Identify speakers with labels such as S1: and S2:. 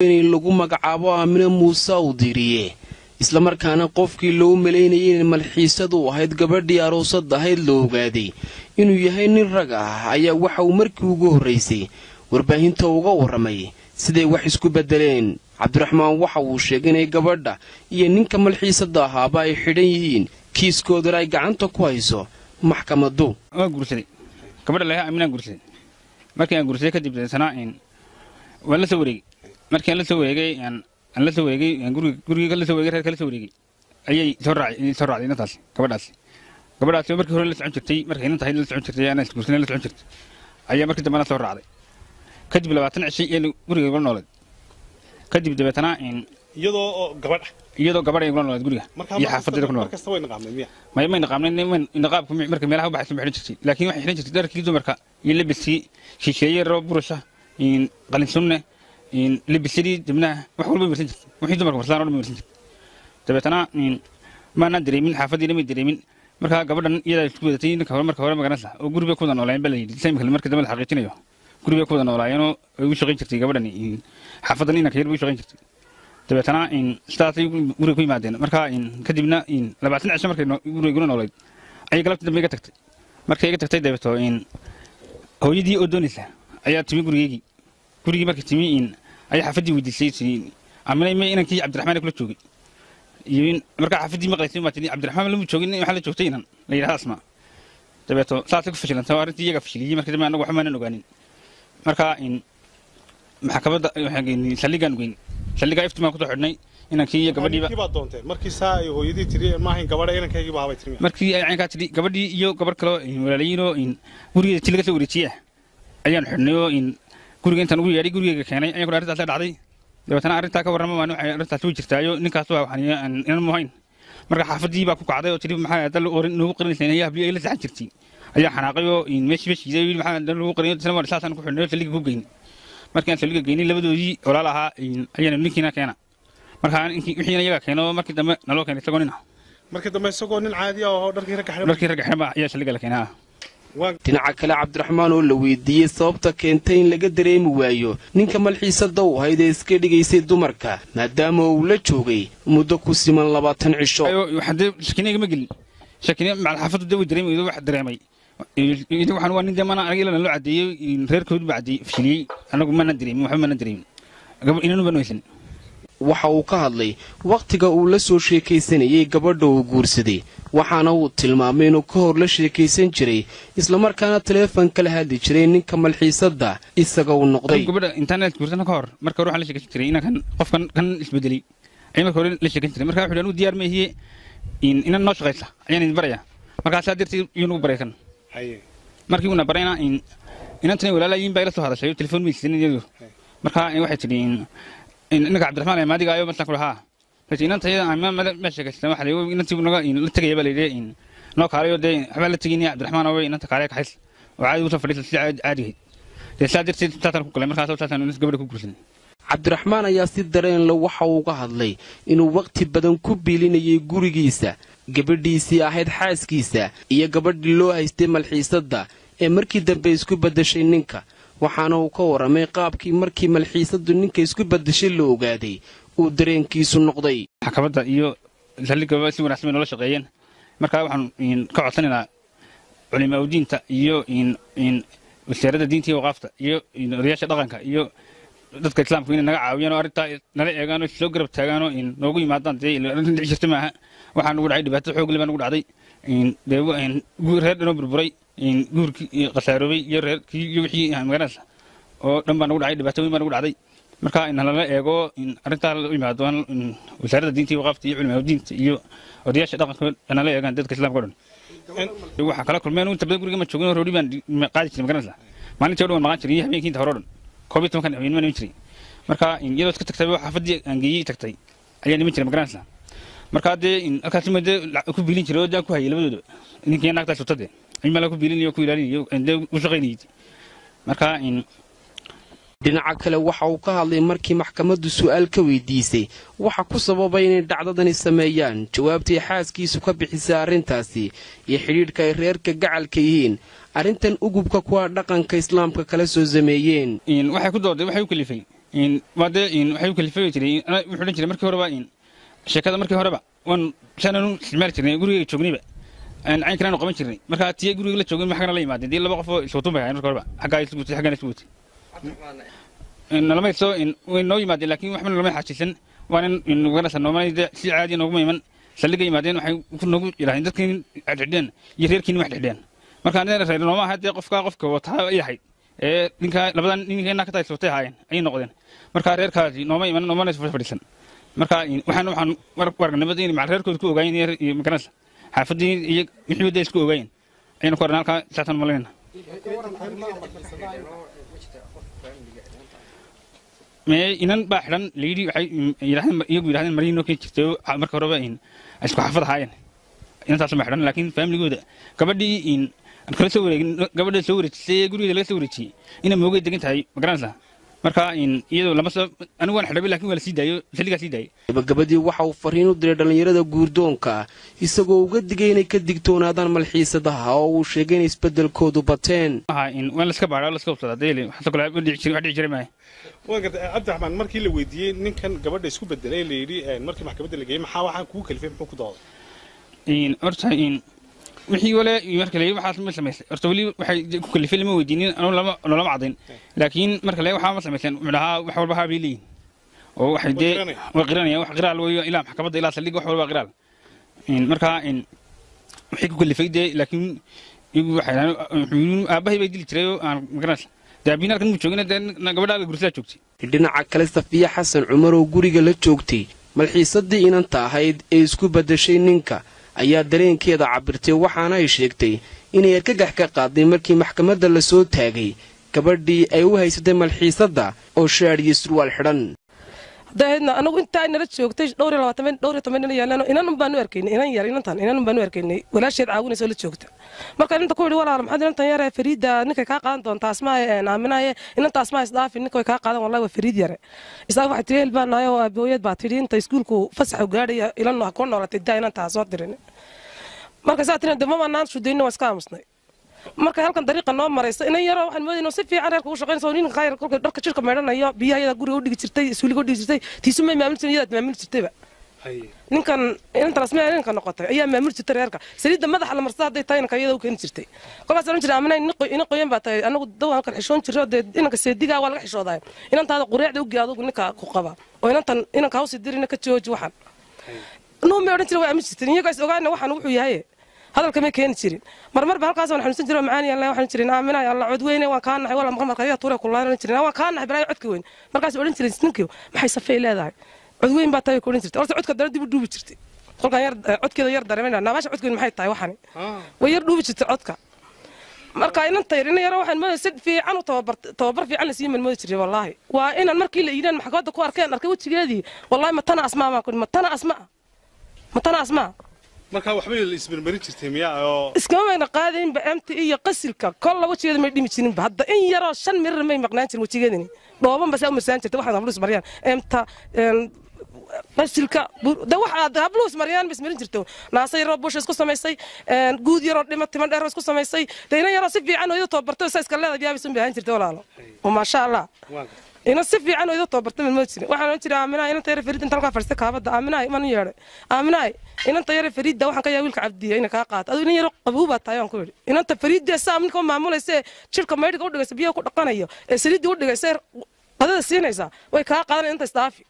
S1: Inay lagu magacaabo Aamine Muuse u diiriye, islamarkaana qofkii loo malaynayay inay malxiisadu ahayd gabadhii aroosad ahayd la ogaaday inuu yahay nin rag ah, ayaa waxa uu markii ugu horraysay warbaahinta uga warramay siday wax isku beddeleen. Cabdiraxmaan waxa uu sheegay inay gabadha iyo ninka malxiisada ahaaba ay xidhan yihiin, kiiskoodana ay gacanta ku hayso maxkamaddu.
S2: Waan guursaday gabadha lahaa Aaminaan guursaday. Markii aan guursaday kadib deetana waan la soo wareegay. Markii aan la soo wareegay, aan la soo wareegay guriga, guriga la soo wareegay, reerka la soo wareegay, ayay soo raacay, soo raacday inantaas. Gabadhaasi markii hore la socon jirtay, markay inan tahay la socon jirtay, anaa isguursanay la socon jirtay, ayaa markii dambena soo raacday. Kadib 20 cishay ee guriga igula nooled. Kadib dabeetana
S3: iyadoo gabadh
S2: iyadoo gabadh igula nooled guriga iyo xaafaddeeda ku nool.
S3: Markasta way naqaamay miya?
S2: May, may naqaamnay. Niqaabku marka meelaha u baxaysa ma xidhan jirtay, laakiin waxay xidhan jirtay dharkii dumarka iyo labiskii shisheeye, roob burasha, qalin sunne, labisyadii dibnaha, wax walba marsan jirtay. Wixii dumarka marsadaan oo dhan marsan jirtay. Dabeetana maanaan dareemin, xaafaddiina may dareemin. Marka gabadhan iyadaa isku wadatay ninka hore marka hore, magaranaysa, oo guri bay ku wada noolayeen ba la yidhi. Imika marka dambe la xaqiijinayo, guri bay ku wada noolaayeenoo ay u shaqayn jirtay gabadhan xaafaddan, inanka yar bay u shaqayn jirtay. Dabeetana sidaasay guriga ku yimaadeen. Marka kadibna 20 cisho markay guriga igula noolayd ayay galabtii dambe iga tagtay. Markay iga tagtay dabeeto hooyadii oo doonaysa ayaa timi gurigeygii. Gurigii markay timi ayaa xaafaddii weydiisay, Aminay may inankii Cabdiraxmaan kula joogay iyo markaa xaafaddii maqlaysay baa tidhi Cabdiraxmaan lama joogin, waxaa la joogtay inan la yidhahda Asma. Dabeeto saasay ku fashilantay oo arrintii iyaga fashiliyey. Markii dambe annagu waxba maanan ogaanin. Marka maxkamadda saldhiggaan geyn, saldhiggaa ifti baan kusoo xidhnay inankii iyo gabadhiiba.
S3: Ninkii baad doonteen markii saa ay hooyadii tiri maahayn gabadha inankaygii baa habay tiri?
S2: Markii ay caynkaa tidhi, gabadhii iyo gabadh kaloo walaalayiinoo gurigeeda ti laga soo wareejiyey ah ayaan xidhnay, oo guriga intaan ugu yeedhay gurigeyga keenay ayaan ku arrintaas dhacday. Dabeetana arrintaa ka warrama maan, waxay arrintaas way jirtaayo, ninkaas waa waxaan inan muhayn. Marka xaafaddii baa ku kacday oo tidhi maxaa dal noogu qarinaysaa ayaa habliyo ay la saxan jirtay ayaa xanaaqay oo meeshii ba shiiday, yidhi maxaa dal lagu qarinayo. Isna waan saasaan ku xidhnay oo saldhigga ku geynay. Markii aan saldhigga geynay labadoodii walaal ahaa ayaana ninkiina keena. Marka wixiina iyagaa keeno, markii dambe naloo keenay isagoo nin ah.
S3: Markii dambe isagoo nin caadi ah oo dharkii ragga xidhan.
S2: Dharkii ragga xidhan baa ayaa saldhigga la keenay.
S1: Dhinaca kale, Cabdiraxmaan oo la weydiiyey sababta keentay in laga dareemi waayo ninka malxiisada u ahayd ee iska dhigaysay dumarka, maadaama uu la joogay muddo ku siman 20 cisho.
S2: Shakina igama gelin, shakina macal xaafaddu dee way dareemaydo wax dareemay. Waxaan waa nin dee mana anaga ilaa loo caddeeyey, reerkoodu baa caddeeyey fashiliyey. Anagu mana dareemin, waxba mana dareemin, inanu baan haysan.
S1: Waxa uu ka hadlay wakhtiga uu la soo sheekaysanayay gabadha uu guursaday, waxaana uu tilmaamay inuu ka hor la sheekaysan jiray, islamarkaana taleefon kala hadli jiray ninka malxiisadda isaga uu noqday.
S2: Gabadha intaan guursana ka hor, marka hore waxaan la sheekaysan jiray inankan, qofkan kan isbedelay ayaan marka hore la sheekaysan jiray. Marka wuxuu anigu diyaar ma ihiye, inan noo shaqaysa ayaan idin baraya. Markaasaa darteed iyuu nagu baray kan. Markii uuna barayna inantani walaalayiin baa ila soo hadashay, telefoon maysiinin iyadu. Marka waxay tidhi inanka Cabdiraxmaan ee maadiga ayo markaan ku lahaa inanta iyada ma sheekaysan, waxa la inantii naga la tegaya baa la yidhi noo kaalayo dee waxbaa la tegin Cabdiraxmaan oo inanta kaalaya kaxays oo caadi usoo fadhiisa si caadigahayd. Dee saa darteed saasaan ku galay, markaas saasaan gabadha ku guursanay.
S1: Cabdiraxmaan ayaa si dareen le waxa uu uga hadlay inuu wakhti badan ku biilinayay gurigiisa gabadhiisii ahayd xaaskiisa iyo gabadhii loo haystay malxiisadda ee markii dambe isku beddeshay ninka, waxaana uu ka warramay qaabkii markii malxiisaddu ninka isku beddeshay la ogaaday uu dareenkiisu noqday.
S2: Maxkamadda iyo saldhigaba si wanaagsan bay noola shaqeeyeen. Marka waxaan ka codsanaynaa culimaa diinta iyo wasaaradda diinta iyo waqaafta iyo odayaasha dhaqanka iyo dadka islaamku inay naga caawiyaan oo arrintaa nala eegaan oo soo garab taagaan oo noogu yimaadaan. Dee arrintan dhici jirta maaha. Waxaa nagu dhacay dhibaato xoog le baa nagu dhacday. Dee reer dhanoo burburay, guurkii khasaaroobay iyo reerkii iyo wixii magaranaysa oo dhan baa nagu dhacay, dhibaato weyn baa nagu dhacday. Marka in lala eego arrintaa la yimaado wasaaradda diinta iyo waqaafta iyo culimaa diinta iyo odayaasha dhaqanka nala eegaan, dadka islaamka o dhan. Waxaa kala kulmeen inta badan guriga ma joogin, roodhi baan qaadi jiray, magaranaysa, maalintii o dhan waan maqan jiray iyo habeenkii inta hore o dhan 11-kan habeenimo niman jiray. Marka iyadoo iska tagtay xaafaddii aan geeyey tagtay ayaa niman jiray, magaranaysa. Marka dee halkaasi ma dee ku biilin jiray oo dee ku hayay labadooda, ninkii naagtaas wata dee in mala ku biilinayo, ku ilaalinayo, dee u shaqaynayay. Marka
S1: Dhinaca kale, waxa uu ka hadlay markii maxkamaddu su'aal ka weydiisay waxa ku sababay inay dhacdadani sameeyaan, jawaabtay xaaskiisu ka bixisay arrintaasi iyo xidhiidhka ay reerka gacalka yihiin arrintan ugubka kuwa dhaqanka islaamka kala soo sameeyeen.
S2: Waxay ku dooday, waxay u kalifay Waa dee waxay u kalifay jiray, wuxuu odhan jiray markii horeba sheekada, markii horeba waan saananu isticmaali jirnay, gurigayga joognayba caynkan aanu qaban jirnay. Marka tiye guriga la joogay maxagana la yimaadeen, dee laba qof oo iswatun bay ahayn marka horeba, xaggaa isku watay, xaggana isku watay. Nalamay soo, way noo yimaadeen, laakiin waxba nalamay xajiisan. Waana noganaysa noomana si caadi nooguma iman. Saldhigga yimaadeen, waxay noogu yidhahdeen dadkiin aad xidheen iyo reerkiin wax xidheen. Marka anina reer nooma aha, dee qofka qofka wataa ay ahayd ee ninka labadan ninkeena ka tahay watay ahaayeen ayay noqdeen. Marka reerkaasi nooma iman, noomana fadhiisan. Marka waxaan wargnimada in macal reerkooda ku ogaayeen iyo magaranaysa xaafadii iyo wixii wadda isku ogaayeen ayaynu ku arnaa halkaa saatan malaynayna. Mee, inan baa xidhan layidhi, waxay yidhahdeen iyagu yidhahdeen maryii noo keeni jirtay oo marka horeba isku xaafad ahaayeen. Inantaas ma xidhan, laakiin faamiligooda gabadhii aan kala soo wareegin, gabadha soo wareejisay ee gurigeeda laga soo wareejiyey ina moogay degan tahay, ma garanaysaa? Marka iyadoo lama soo, anigu waan xidhabay, laakiin waa la sii daayo, saldhigaa sii daayay.
S1: Gabagabadii waxa uu fariin u diray dhallinyarada guurdoonka, isagoo uga digay inay ka digtoonaadaan malxiisadaha oo uu sheegay inay isbeddelkoodu bateen.
S2: Waan la iska baadhaa, la iska hubsadaa dee, waxaasoo kale wax dhici jiray maaha.
S3: Waa gartay, Cabdiraxmaan. Markii la weydiiyey ninkan gabadha isku bedelay, la yidhi markii maxkamadda la geeyey, maxaa waxaan kugu kalifay, muxuu ku dooday?
S2: Horta wixii wale marka la yidhi waxaas ma samaysay, horta weli waxay ku kalifay lama weydiinin, anu lama lama cadayn. Laakiin marka la waxaa ma samayseen, wuxuu dhahaa wax walba haa bay leeyihin oo waxay dee way qiranayaan, wax qiraal weeyo, ilaa maxkamadda ilaa saldhigga wax walba qiraal. Marka wixii ku kalifay dee, laakiin iyagu waxay aabbahay bay dili jiray oo aan magaranaysa dee aabbiin halkan muu joogina, dee gabadhaa la gursadaa joogtay.
S1: Dhinaca kale, Safiya Xasan Cumar oo guriga la joogtay malxiisadii inanta ahayd ee isku beddeshay ninka ayaa dareenkeeda cabirtay, waxaana ay sheegtay inay argagax ka qaaday markii maxkamadda la soo taagay gabadhii ay u haysatay malxiisadda oo shaadh iyo surwaal xidhan.
S4: Dabeedna anagu intaa nala joogtay dhowr iyo labaatan, dhowr iyo toban nin yaalaan, inan un baanu arkaynay, inan yar, inantan inan un baanu arkaynay, walaasheed caawinaysa oo la joogta. Marka inanta ku yidhi, walaal, maxaad inantan yare Fariida ninkay kaa qaadan doontaa, Asmaa Aaminaye, inanta Asmaa isdhaafi, ninka way kaa qaadan, wallahi waa Fariid yare. Isaga waxay tiri hel baa nahay oo aabooyeed baa tidhi inta iskuulku fasaxu gaadhaya ilan ha koo noolatay, daa inantaa soo dirin. Marka saa tirin dee mamanaan shudayno, waa iska aamusnay. Marka halkan dariiqa noo maraysa inan yaroo waxaan moodayna si fiican reerka ugu shaqaynaysa oo ninka khayr kolka dharka jirka meydhanayo, biyaha iyada guriga u dhigi jirtay, suuliga u dhigi jirtay, tiisu may maamuli jirin, iyadaad maamuli jirtayba. Ninkan inantan Asmaa ninka noqotay ayaa maamuli jirtay reerka, saliidda madaxa la marsada hadday tahay inanka iyada u keeni jirtay. Kolkaas oran jiray, Aaminay, ina qoyan baa tahay, anagu dawaan kan xishoon jirro, dee inanka seedigaa waa laga xishoodaay, inantaada qureecda u gee adugu ninka ku qaba oo inantan inanka hawsi dirina ka jooji. Waxaan nuu may odhan jiray, waa aamin jirtay, iyagoo is ogaana waxaan wuxuu yahay hadalka may keeni jirin. Marmar ba halkaas waan xanuunsan jiray oo macaani alla waxaan jirin, Aaminay, alla cod weyne, waan kaa naxay, wala maqal marka ayaa tuure kullaan oran jirin, waan kaa naxay balaayo codka weyn. Markaas odhan jirin ninkii, maxay Safay leedahay, cod weyn baa tahay ku odhan jirtay. Horta codka dara dib u dhuubi jirtay, kolkaan yar codkeeda yar dareemayna naabaasha codka weyn maxay tahay, waxani way yar dhuubi jirtay codka. Marka inanta yar ina yaro waxaan moodaya si fiican u tababar, tababar fiican la sii man moodi jiray. Wallaahi waa inaan markii la iidaan maxkamadda ku arkeen, arkay wejigeedii, wallaahi matana Asmaa baan ku, matana Asmaa, matana Asmaa.
S3: Marka waxbay la ismarmarin jirtay miyaa oo
S4: iskama mayna qaadaynba emta iyo qasilka, kolla wejigeeda may dhimi jirinba, hadda in yaroo 5 mirir may maqnaan jirin wejigeedani, dhooban ba saa u marsaan jirtay. Waxaan habluus maryaan emta qasilka de waxa habluus maryaan ba ismarin jirto, naasa yaroo busha isku samaysay, guud yaroo dhima, timan dheer isku samaysay, de inan yaroo si fiican oo iyada tababartay saa iska leedahay yaabisun bay ahaan jirtay walaalo, maasha Allah. Ina si fiican oo iyada tababartay ma jirin. Waxaan oran jiray, Aaminaay, inanta yare Fariid inta halkaa fadhiistay kaabada, Aaminaay waan u yeedhay, Aaminaay, inanta yare Fariidda waxaan ka yaa wiilka Cabdiya ina kaa qaato, adigu inan yaro qabuu baa tahay. Waan ku yidhi, inanta Fariidda saa ninka u maamulaysa, jirka maydhiga u dhigaysa, biyaha ku dhaqanayo, ee saliidda u dhigaysa, qadada siinaysa, way kaa qaadanaya, inta isdhaafi.